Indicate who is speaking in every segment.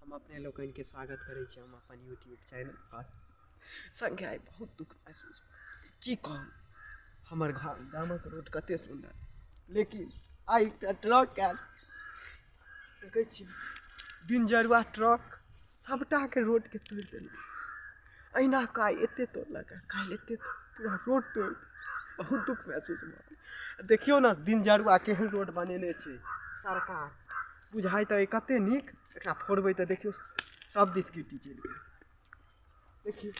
Speaker 1: हम अपने लोकनिके स्वागत करै छी हम अपन यूट्यूब चैनल पर। संगे आइ बहुत दुःख महसूस, की कहू, हमर घर गामक रोड कते सुन्दर, लेकिन आइ एकटा ट्रक आयल, देखै छी दिन जरुआ ट्रक सबटाके रोडके तोड़ि देलक। अहिना कऽ आइ एते तोड़लक, काल्हि एते, पूरा रोड तोड़ि, बहुत दुःख महसूस भऽ। देखियौ ने दिन जरुआ केहन रोड बनेने छै सरकार, बुझाइ तऽ कते नीक, एकरा फोड़बै तऽ देखियौ सब दिस गिट्टी चलि गेल। देखियौ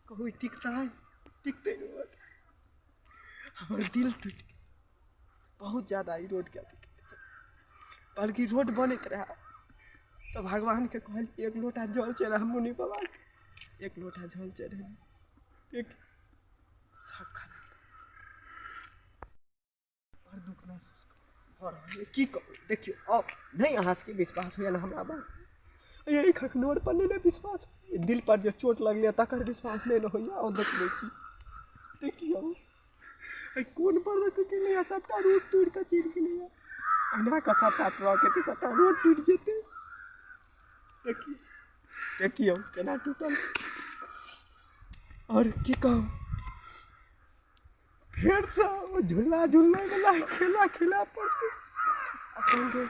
Speaker 1: कहू टिकतै? टिकतै रोड? हमर दिल टूटि गेल बहुत ज्यादा ई रोडके अथी, बल्कि रोड बनैत रहए तऽ भगवानके कहलियै एक लोटा जल चढ़ा, मुनि बाबाके एक लोटा जल चढ़ेलियै, ठीक सब खराब। बड़ दुःख महसूस भऽ रहल अइ, की कहू। देखियौ अब नहि अहाँ सबके विश्वास होइए ने हमरा बात, एहि खखनोर पर नहि ने विश्वास, दिल पर जे चोट लगलै तकर विश्वास नहि ने होइए। आओर देखबै छी, देखियौ एहि कोन पर रखि गेलैए, सबटा रोड तोड़ि कऽ चलि गेलैए। एहिना कऽ सबटा ट्रक एतै, सबटा रोड टूटि जेतै। देखियौ देखियौ केना टूटल। आओर की कहू, फेरसँ ओ झूला झूलैवला खेला खेलऽ पड़तै। आ सङ्गे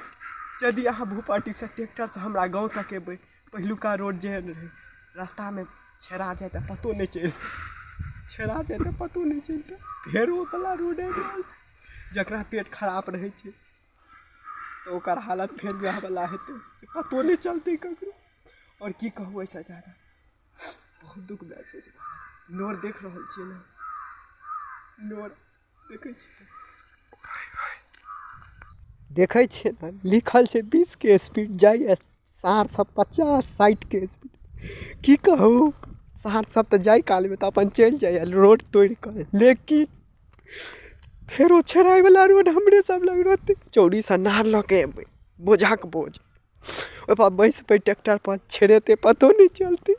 Speaker 1: यदि अहाँ भूपाटीसँ ट्रैक्टरसँ हमरा गाँव तक एबै, पहिलुका रोड जेहन रहै, रास्तामे छेड़ा जाय तऽ पतो नहि चलि, छेड़ा जाय तऽ पतो नहि चलतै। फेर ओ वला रोड आबि रहल छै, जकरा पेट खराब रहै छै तऽ ओकर हालत फेर वएह वला हेतै, पतो नहि चलतै ककरो। आओर की कहू, एहिसँ जादा बहुत दुःख महसूस भऽ रहल। नोर देख रहल छियै ने? नोर देखै छियै? देखै छियै ने, लिखल छै 20 के स्पीड, जाइए साँढ़ सब 50 60 के स्पीड। की कहू, साँढ़ सब तऽ जाय कालमे तऽ अपन चलि जाइए रोड तोड़ि कऽ, लेकिन फेरो छेड़ाइवला रोड हमरे सब लग रहतै। चौरीसँ नार लऽ कऽ एबै, बोझाक बोझ, ओहिपर बैसबै ट्रैक्टर पर, छेड़ेतै पतो नहि चलतै।